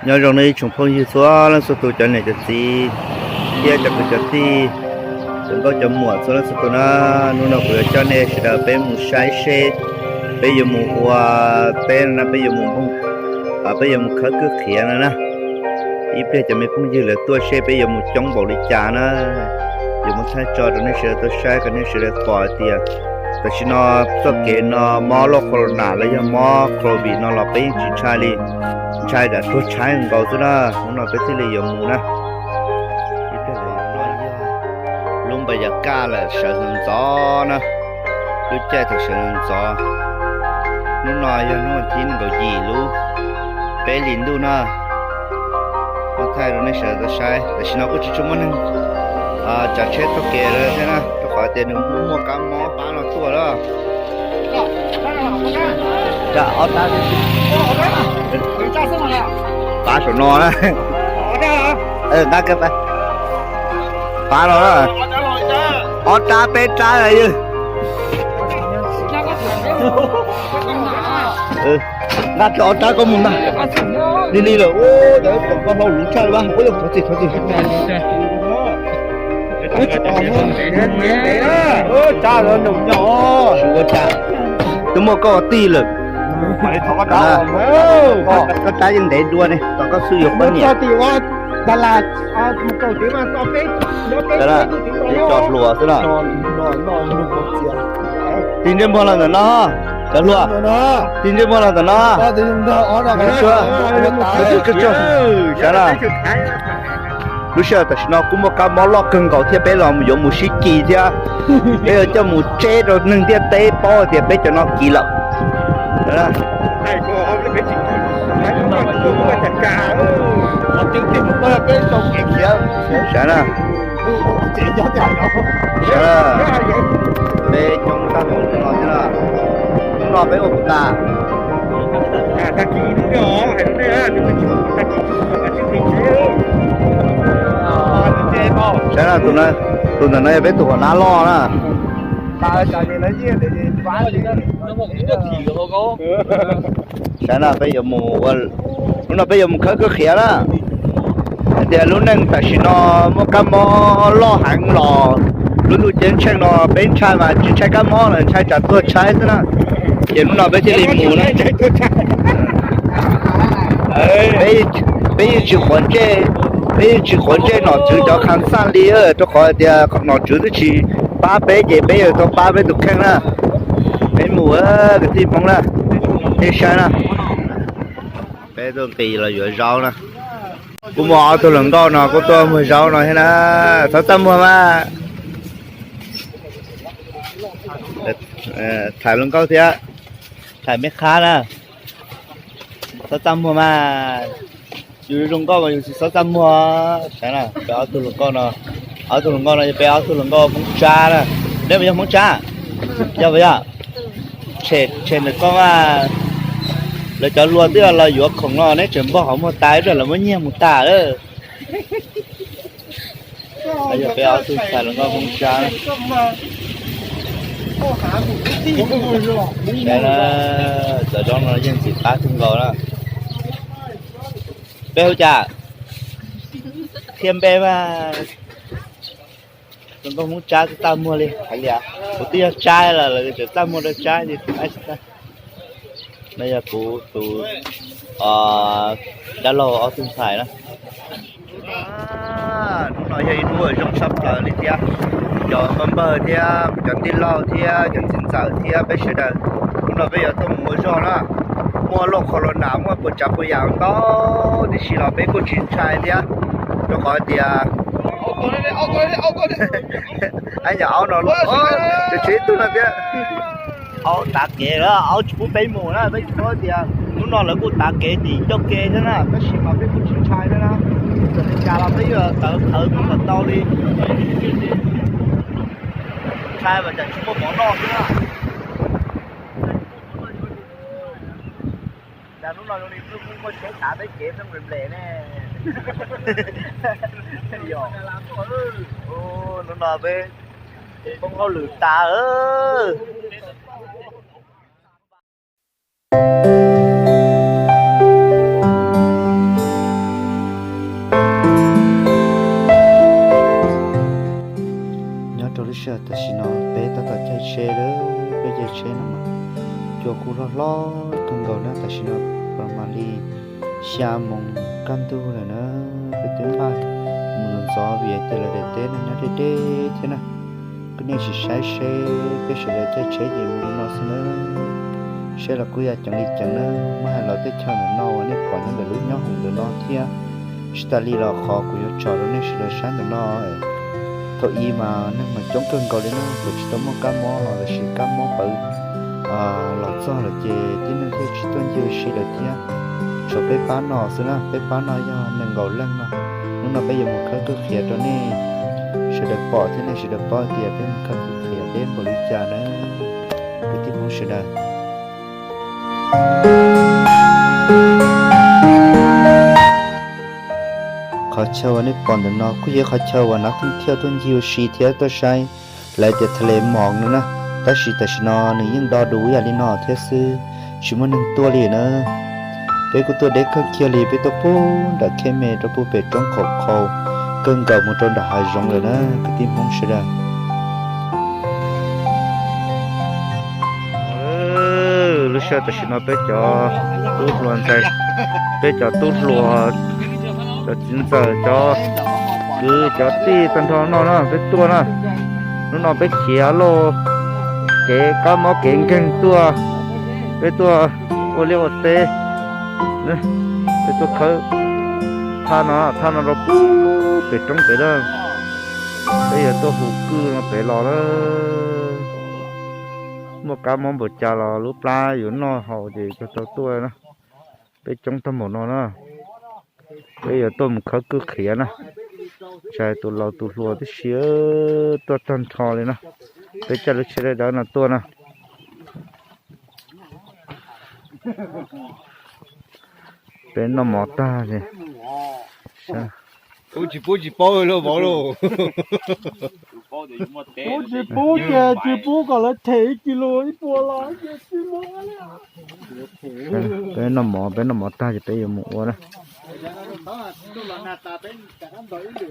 Nyob zoo nej ib tsoom phooj ywg txhua leej txhua tus, cov niam cov txiv thiab cov kwv cov tij, cov nkauj cov muam txhua leej txhua tus na. Hnub no kuv yuav coj nej sawv daws peb mus saib seb peb yuav mus ua teb no na, peb yuav mus, peb yuav mus khawb kwj qhiav no na. Ib pliag cov me phooj ywg lawv tuaj seb peb yuav mus coob npaum li cas na. Yuav muab thaij tso rau nej sawv daws tau saib kom nej sawv daws pom hais tias tam sim no txoj kev no mob loj corona los yog mob covid no los peb yeej tsis ntshai li, ntshai tsam tuag tshaib nkaus xwb na. Hnub no peb thiaj li yuav mus na. Lub npa yas kaj lawm, sawv ntxov ntxov na, lub caij thaum sawv ntxov ntxov. Hnub no yog hnub vas thib nees nkaum yim lub peb hlis ntuj na. Muab thaij rau nej sawv daws tau saib, tam sim no kuj tsis tshua muaj neeg tsav tsheb taug kev lawm thiab na, rau qhov tias nws muaj kab mob pab no tuaj lawm. Pab saum no na. Pab no na. Ob rab peb rab yog. Nqa kiag ob rab koj mus ntag. Lig lig lawm, cov koj hlau luv tshaj li, ua yog thov txim thov txim. Ua cas twb muaj koj ua tij lawm. Koj rab yeej ntev dua ne, tos koj xwb yuav poj niam. Cov hluas xwb na. Tig ntsej muag los ntawm no, cov hluas, tig ntsej muag los ntawm no. Sav na, lub sij hawm tam sim no kuj muaj kab mob loj kawg nkaus thiab, peb los yuav mus sib kis thiab. Peb yuav coj mus tseb rau neeg ntiaj teb paub tias peb cov no kis lawm. Sav na, peb coob tag npaum no thiab na. Hnub no peb ua puas tas? Sav na, tus ntawm no yog peb tus huam nab loj na. Sav na, peb yuav mus, hnub no peb yuav mus khawb kwj qhiav na. Hais tias lub neej tam sim no muaj kab mob loj heev los lub ntuj ceeb tsheej no peb ntshai mas tsis ntshai kab mob lawm, ntshai tsam tuag tshaib xwb na. Ces hnub no peb thiaj li mus na. Peb yeej tsis quav ntsej, peb yeej tsis quav ntsej nom tswv cov khas xaj li, rau qhov tias nom tswv twb tsis pab peb ces peb yuav tau pab peb tus kheej na. Peb mus kwv tij Hmoob na, nej saib na. Peb tuaj nqis los yuav zaub na. Kuj muaj ob tug hluas nkauj no kuj tuaj muag zaub no thiab na. Txhob txaj muag mas. Tham hluas nkauj thiab, tham me qhab na. Txhob txaj muag mas. Yus zoo nkauj mas yus tsis txhob txaj muag. Sav na, peb ob tug hluas nkauj no, ob tug hluas nkauj no yog peb ob tug hluas nkauj Hmoob Tsab na. Neb puas yog Hmoob Tsab? Yog puas yog? Tshem ntawm koj mas. Lawv cov hluas twb los yuav khoom no neb tseem npog qhov muag tas ib pliag lawv muab nyiag mus tas lawm. Yog peb ob tug ntxhais hluas nkauj Hmoob Tsab. Sav na, cov zaub no yeej txiv qab kawg nkaus na. Npe hu cas? Qhia npe mas. Hluas nkauj Hmoob Tsab txaj muag li hais li, kuv twb yog Tsab los lawv tseem txaj muag rau Tsab ces kuv tsis txaj. No yog kuv tus dab laug ob tug ntxhais na. Hnub no yog ib hnub uas zoo tshaj plaws li thiab. Cov npawg npawg thiab cov tij laug thiab cov txiv ntxawm thiab peb sawv daws, hnub no peb yuav tuaj mus ua zog na. Muaj loj corona, muaj puas tsav puas yam ntau tib si los peb kuj tsis ntshai thiab, rau qhov tias ab yam aub no, tseem tshuav ib tug no thiab. Aub tav kev lawm, aub tsis pub peb mus na, peb tsis paub tias hnub no lawv kuj tav kev tim ncauj ke thiab na, tab sis mas peb kuj tsis ntshai thiab na. Txawm li cas los peb yuav tawv qhawv mus kom tau li. Ntshai mas cas tsis muaj mov noj thiab na. Cas hnub no zoo li peb kuj muaj tsheb tav peb kev pheej nplem nplem ne. Yog, hnub no peb poob hauj lwm tas. Hlob hlob kawg nkaus na, tam sim no mas li xya moos kaj ntug lawm na, peb twb npaj mus ntxov vim tias lawv daim teb no nyob deb deb thiab na. Kuv nej sim saib seb peb sawv daws caij tsheb ces mus li no xwb na. Saib los kuj yog ceev li ceev na, muab hais los tej chaw ntawm no uas nej pom nyob ntawm lub nyob hauv ntawm no thiab. Tsis tas li los qhov kuv yuav tsom rau nej sawv daws saib ntawm no, thaum ub mas neeg mas coob kawg nkaus li na, thaum tsis tau muaj kab mob los lossis kab mob pawv los txog lawm ces tib neeg thiaj tsis tuaj ncig ua si lawm thiab. Tshuav peb pab no xwb na, peb pab no yog nees nkaum leej no. Hnub no peb yuav mus khawb kwj qhiav rau nej sawv daws pom thiab nej sawv daws paub tias peb mus khawb kwj qhiav deb npaum li cas na, kwv tij Hmoob sawv daws. Qhov chaw uas nej pom ntawm no kuj yog qhov chaw uas nav theej thiaj tuaj ncig ua si thiab tuaj saib lawv tias tha le mos no na, tab sis tam sim no nws yeej do du ib yam li no thiab xwb, tsis muaj neeg tuaj li na. Peb kuj tuaj deb kawg kiag li, peb tuaj puag nram khej me rau puag pem roob qaum qhaus kawg nkaus mus rau nram hav zoov lawm na, kwv tij Hmoob sawv daws. Lub sij hawm tam sim no peb cov tub hluas ntxhais, peb cov tub hluas, cov txiv ntxawm, cov kwv cov tij tag nrho no na peb tuaj na. Hnub no peb khiav lauj, kev kab mob kev nkeeg tuaj, peb tuaj ua liaj ua teb, peb tuaj khawb thaj no, thaj no rau puag pem roob pem na. Peb yuav tuaj hu kwj no pem los na. Muaj kab mob npaum cas los lub plab yuav noj haus ces tau tuaj na. Peb coob tag npaum no na. Peb yuav tuaj mus khawb kwj qhiav na. Tsis hais tus laus tus hluas tib si tuaj tag nrho li na. Peb caij lub tsheb dawb dawb no tuaj na. Peb noj mov tag ces, tsis pub tsis paub lauj vauv lauj. Pub tsis pub ces tsis pub kom lawv them ib kis lus ib puas los ces tsis muab li. Peb noj mov, peb noj mov tag ces peb yuav mus ua na.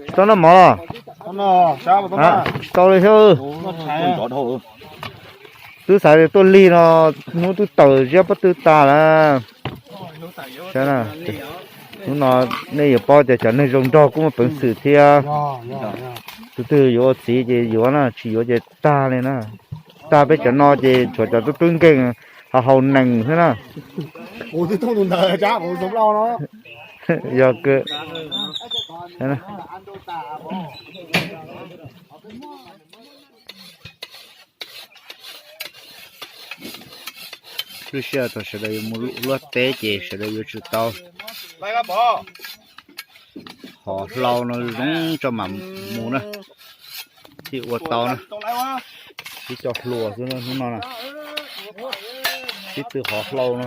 Tsis tau noj mov los? Tsis tau li thiab. Twb xav tias tuaj lig no, hnub twb tawm ziab pob tw tag lawm. Hnub no nej yuav paub tias cov neeg zoo nraug kuj muaj peev xwm thiab. Tus twg yuav ua txiv ces yuav na, tsis yuav ces tag li na. Tag peb cov no ces tshuav cov tub tub nkeeg ho haus nees xwb na. Yog kawg. Lub sij hawm thaum sawv daws yuav mus luaj teb ces sawv daws yuav tsum tau hov hlau no zoo tso mam mus na, thiaj ua tau na. Tib co hluas xwb hnub no na, tib tug hov hlau no.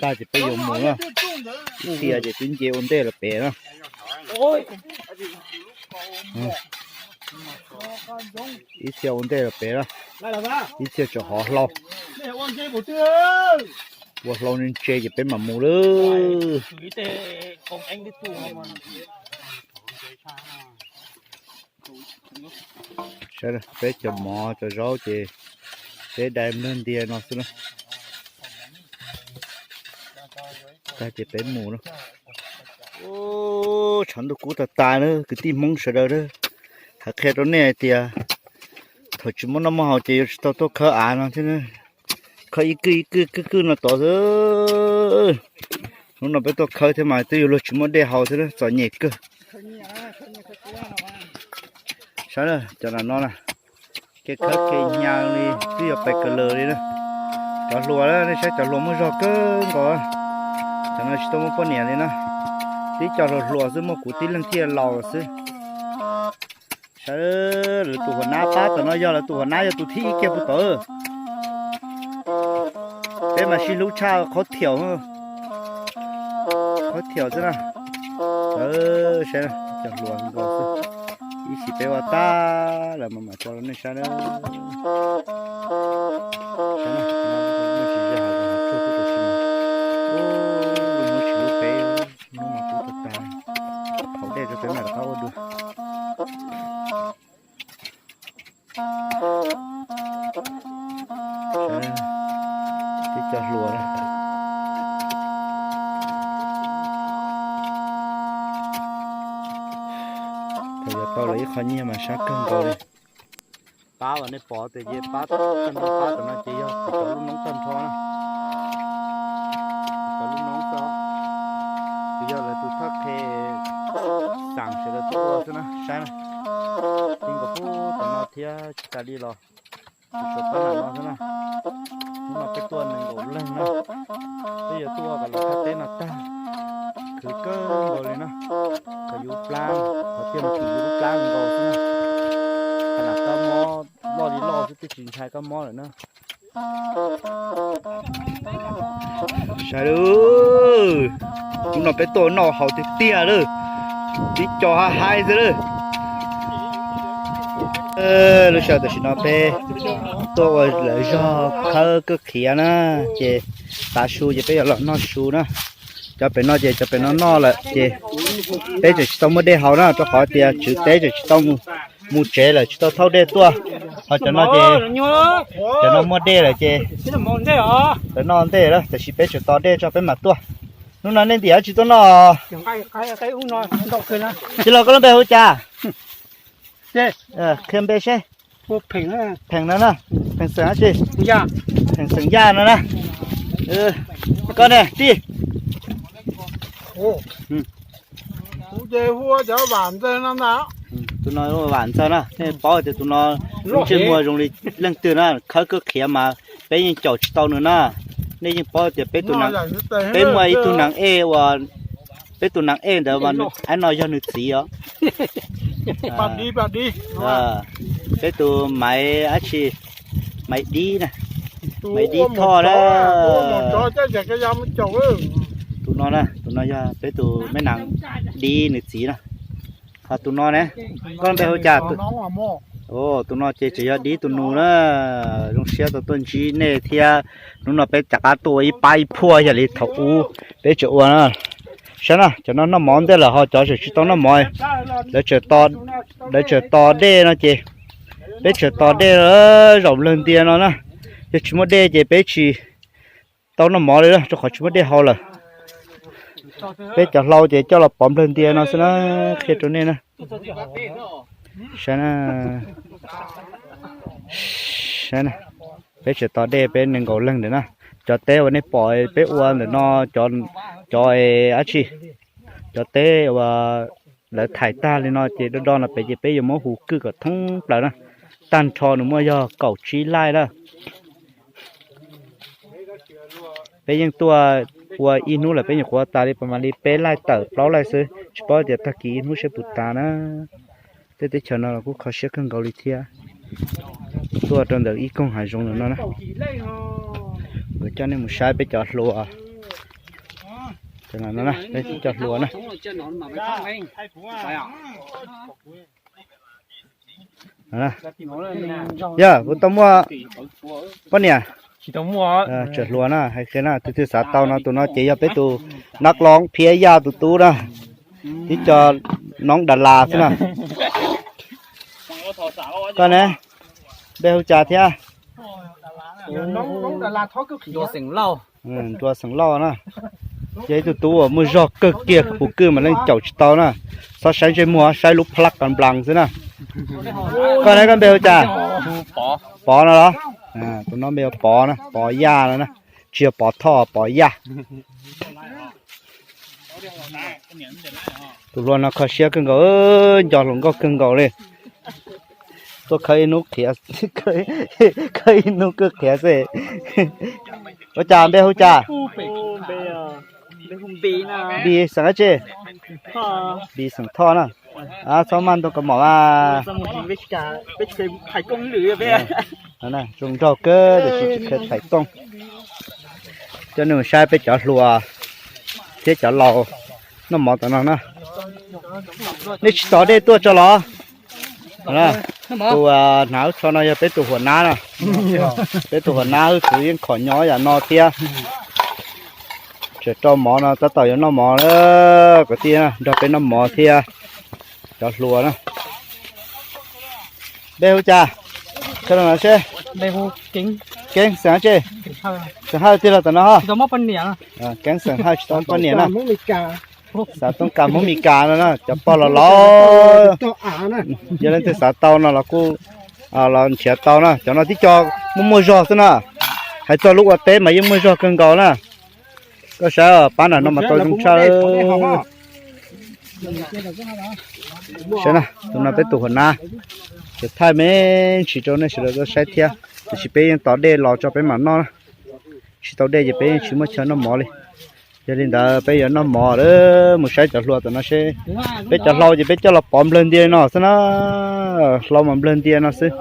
Tag ces peb yuav mus na, ib txhia ces twb nce ua ntej los pem na. Ib txhia ua ntej los pem na, ib txhia tseem hov hlau. Ua hlau ntse ntse ces peb mam mus lawm. Saib peb cov mov cov zaub ces peb dai nplawg ntias no xwb na. Tag ces peb mus na. Tshav ntuj kub tag tas na kwv tij Hmoob sawv daws na. Hais qhia rau nej hais tias thaum tsis muaj noj muaj haus ces yuav tsis tau tuaj khawb av no thiab. Khawb ib kwj ib kwj kwj kwj no tod xwb. Hnub no peb tuaj khawb thiab mas twb yuav luag tsis muaj dej haus thiab, txom nyem kawg. Saib cov no na, kev khawb kev hnyav li twb yuav pais kawg lawm li na. Cov hluas na, nej saib cov hluas muaj zog kawg nkaus. Cov no tsis tau muaj poj niam li na, tib co hluas hluas xwb, muaj kuv tib leeg thiaj laus lawm xwb. Saib lawv tus huas nab pab tom no, yog lawv tus huas nab yog tus thib ib kiag puag tod. Peb mas sib hlub tshaj qhov thiaum, qhov thiaum xwb na. Saib cov hluas nkaus xwb, ib sim peb ua tag lawm mas mam tso rau nej saib na. Hnub no kuv tag tag, haus dej rau peb mam rov qab ua dua. Cov hluas na. Thaum yuav tau lawv ib qho nyiaj mas sab kawg nkaus li. Pab uas nej pom tias ces pab tag nrho, pab tam no ces yog kuv cov lub noob tag nrho na. Kuv cov lub noob xwb, kuv yog lawv tus thawj qhe xam sawv daws tuaj ua xwb na, saib na. Tib nkaus pub tam no thiab tsis tas li los kuv suav pab no xwb na. Hnub no peb tuaj nees nkaum leej na, peb yuav tuaj kom lawv thaj teb no tag, khwv kawg nkaus li na. Kom yus plab, qhov tiag mas khwv yus lub plab nkaus xwb na. Qhov lam kab mob loj li loj xwb twb tsis ntshai kab mob lawm na. Saib lawm, hnub no peb tuaj noj haus tiag tiag lawm, tib co hab haib xwb lawm. Lub sij hawm tam sim no peb tuaj ua lawv zog khawb kwj qhiav na, ces tav su ces peb yuav los noj su na. Cov pem no ces cov pem no noj lawm ces peb tseem tsis tau muaj dej haus na, rau qhov tias tswv teb tseem tsis tau mus tsev lawm, tsis tau thauj dej tuaj. Ho cov no ces cov no muaj dej lawm ces lawv noj ntej lawm, tiam sis peb tseem tos dej tso peb mam tuaj. Hnub no nej ntim dab tsi tuaj noj? Tij laug koj lub npe hu cas? Qhia npe seb. Pheem no na, Pheem xeem dab tsi? Pheem xeem Yaj no na. Koj ne tij? Tus no Vam Ntxawg na, nej paub tias tus no ntsej muag zoo li leej twg na, khawb kwj qhiav mas peb yeej caum tsis tau nws na. Nej yeej paub tias peb tus, peb muaj ib tug nees ej uas, peb tus nees ej ntawd mas aib no yog nws txiv os. Peb tus Maiv dab tsi, Maiv Dib na, Maiv Dib Thoj na. Tus no na, tus no yog peb tus me nees Dib nws txiv na. Ho tus no ne, koj npe hu cas? Tus no ces tseem yog Dib tus nus na. Zoo siab tau tuaj ntsib nej thiab. Hnub no peb rov qab tuaj ua ib pab ib phuaj yam li thaum ub peb tseem ua na. Saib na, cov no noj mov ntej lawm ho cov tseem tsis tau noj mov. Lawv tseem tos dej no ces peb tseem tos dej zaum nplawg ntias no na. Yog tsis muaj dej ces peb tsis tau noj mov li, rau qhov tsis muaj dej haus lawm. Peb cov hlau ces coj los pov nplawg ntias no xwb na, qhia rau nej na. Saib na, saib na, peb tseem tos dej peb nees nkaum leej ntawm na. Cov teb uas nej pom peb ua ntawm no, cov dab tsi, cov teb uas lawv thaim tag li no ces do do no pem ces peb yuav muab hu kwj kom thoob plaws na. Tag nrho nws muaj yog kaum tsib laij na. Peb yeej tuaj ua ib hnub lawm peb nyuam qhuav tas li pas mas li peb laij tawm plaub laij xwb, tsis paub tias tag kis ib hnub seb puas tas na. Tej teb chaws no los kuj kho siab kawg nkaus li thiab. Tuaj rau ntawm ib koog hav zoov no na. Kuv coj nej mus saib peb cov hluas. Peb cov hluas na. Yog kuv tau muaj poj niam, tseem hluas na, hais qhia na, tus twg xav tau no tus no ces yog peb tus nab qloob phiab yaj tus tub na, tib co noob Dalas xwb na. Koj ne, npe hu cas thiab? Nruas xeem Lauj na, yog ib tug tub uas muaj zog kawg kiag, puv kwj mas leej caum tsis tau na. Txhob saib ntsej muag, saib lub plab qas nplas xwb na. Koj ne, koj npe hu cas? Pov no los? Tus no npe hu Pov na, Pov Yaj no na, tsis yog Pov Thoj, Pov Yaj. Tus hluas no kho siab kawg nkaus, nco hluas nkauj kawg nkaus li. Tuaj khawb ib hnub qhiav, khawb ib hnub kwj qhiav xwb. Ua cas npe hu cas? Npis xeem dab tsi? Npis xeem Thoj na. Txhob maj ntoo kaus mom mas. Zoo nraug kawg tiam sis tsis kheev thaim tooj. Coj nej mus saib peb cov hluas thiab cov laus noj mov tom no na. Nej tsis tos dej tuaj tso los? Tus hnav lub tsho no yog peb tus huam nab na. Peb tus huam nab wb txwv yeej khom nyob yam no thiab. Tseem rau mov no tab tom yuav noj mov na, kwv tij, nrog peb noj mov thiab. Cov hluas na. Npe hu cas? Seb. Keeb xeem tse, xeem Hawj tiag los tam no ho. Keeb xeem Hawj tsis tau poj niam na. Xav toob kas Hmoob Mes Kas no na, cov pog los los. Yog leej twg xav tau no los kuj los nrhiav tau na, cov no tib co muaj muaj zog xwb na. Hais txog lub ua teb mas yeej muaj zog kawg nkaus na. Koj saib pab nram no mas tau zoo tshaj. Saib na, tus no peb tus hua na, tseem thaij me ntsis rau nej sawv daws tau saib thiab. Tiam sis peb yeej tos dej los tso peb mam noj na. Tsis tau dej ces peb yeej tsis muaj chaw noj mov li. Yog li ntawd peb yuav noj mov lawm, mus saib cov hlua tam no seb. Peb cov hlau ces peb coj los pov nplawg ntia no xwb na. Hlau mas nplawg ntia no xwb.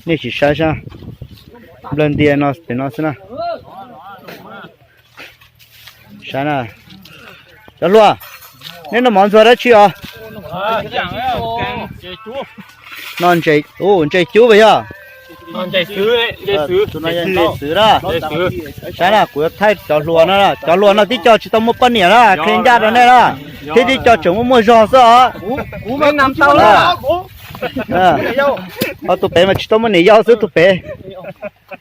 Nej sim saib saib, nplawg ntia no pem no xwb na. Saib na, cov hluas, neb noj mov ntxuag dab tsi os? Noj ntses, ntses cub puas yog? Tus no yog ntses xwb na. Saib na, kuv yuav thaij cov hluas no, cov hluas no tib co tsis tau muaj poj niam na, qhia ncaj rau nej na. Thiab tib co tseem muaj muaj zog xwb os. Ho tus pem mas tsis tau muaj niam yau xwb tus pem.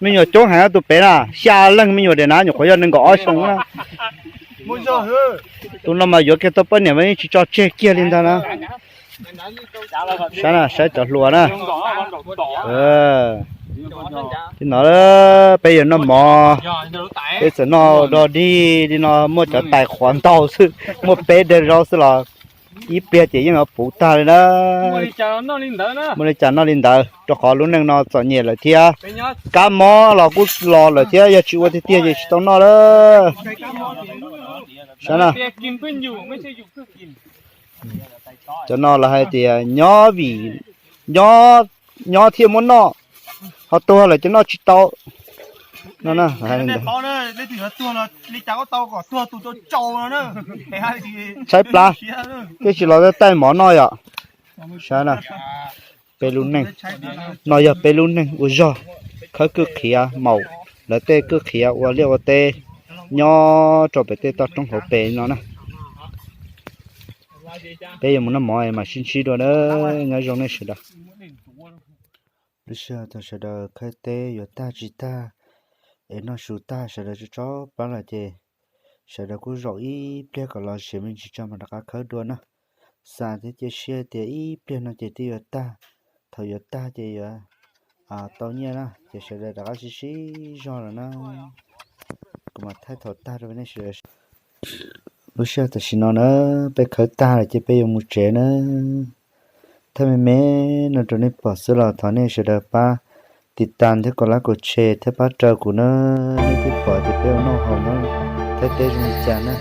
Me nyuam coob heev tus pem na, xya leej me nyuam diam na, nyuam qhuav yog nees nkaum ob xyoo na. Tus no mas yuav kiag tau poj niam mas yeej tsis tso tseg kiag li ntag na. Saib na, saib cov hluas na. Li no peb yuav noj mov, peb txawm noj dog dig li no muaj cov tais qhuav ntau xwb, muaj peb daim zaub xwb los ib pliag ces yeej yuav puv tag li na. Muaj li cas noj li ntawd, rau qhov lub neej no txom nyem lawm thiab. Kab mob los kuj los lawm thiab, yog tsis ua tiag tiag ces tsis tau noj lawm. Saib na, cov no lawv hais tias nyob vim, nyob, nyob thiaj muab noj, ho tuag lawm ces noj tsis tau no na. Tshaib plab, twb tsis los taij mov noj yom. Saib na, peb lub neej no yog peb lub neej ua zog, khawb kwj qhiav maum, lawv tej kwj qhiav ua liaj ua teb nyob rau pem tej toj roob hauv pes no na. Peb yuav mus noj mov mam sib ntsib dua na, nyob zoo nej sawv daws. Lub sij hawm thaum sawv daws khawb teb yuav tag tsis tag, es noj su tag sawv daws tso tso plab lawm ces sawv daws kuj zaum ib pliag kom los siav me ntsis tso mam rov qab khawb dua na. Xav thiab cia siab tias ib pliag no ces twb yuav tag, thaum yuav tag ces yuav tau nyiaj na, ces sawv daws rov qab sib sib zog lawm na. Kuv mam thaij thaum tag rau nej sawv daws. Lub sij hawm tam sim no na, peb khawb tag lawm ces peb yuav mus tsev na. Thaij me me no rau nej pom xwb los thov nej sawv daws pab tiv tas thiab kom lab kom tshem thiab pab raws kuv na. Nej thiaj pom tias peb ua noj haus nyob Thaib teb zoo li cas na.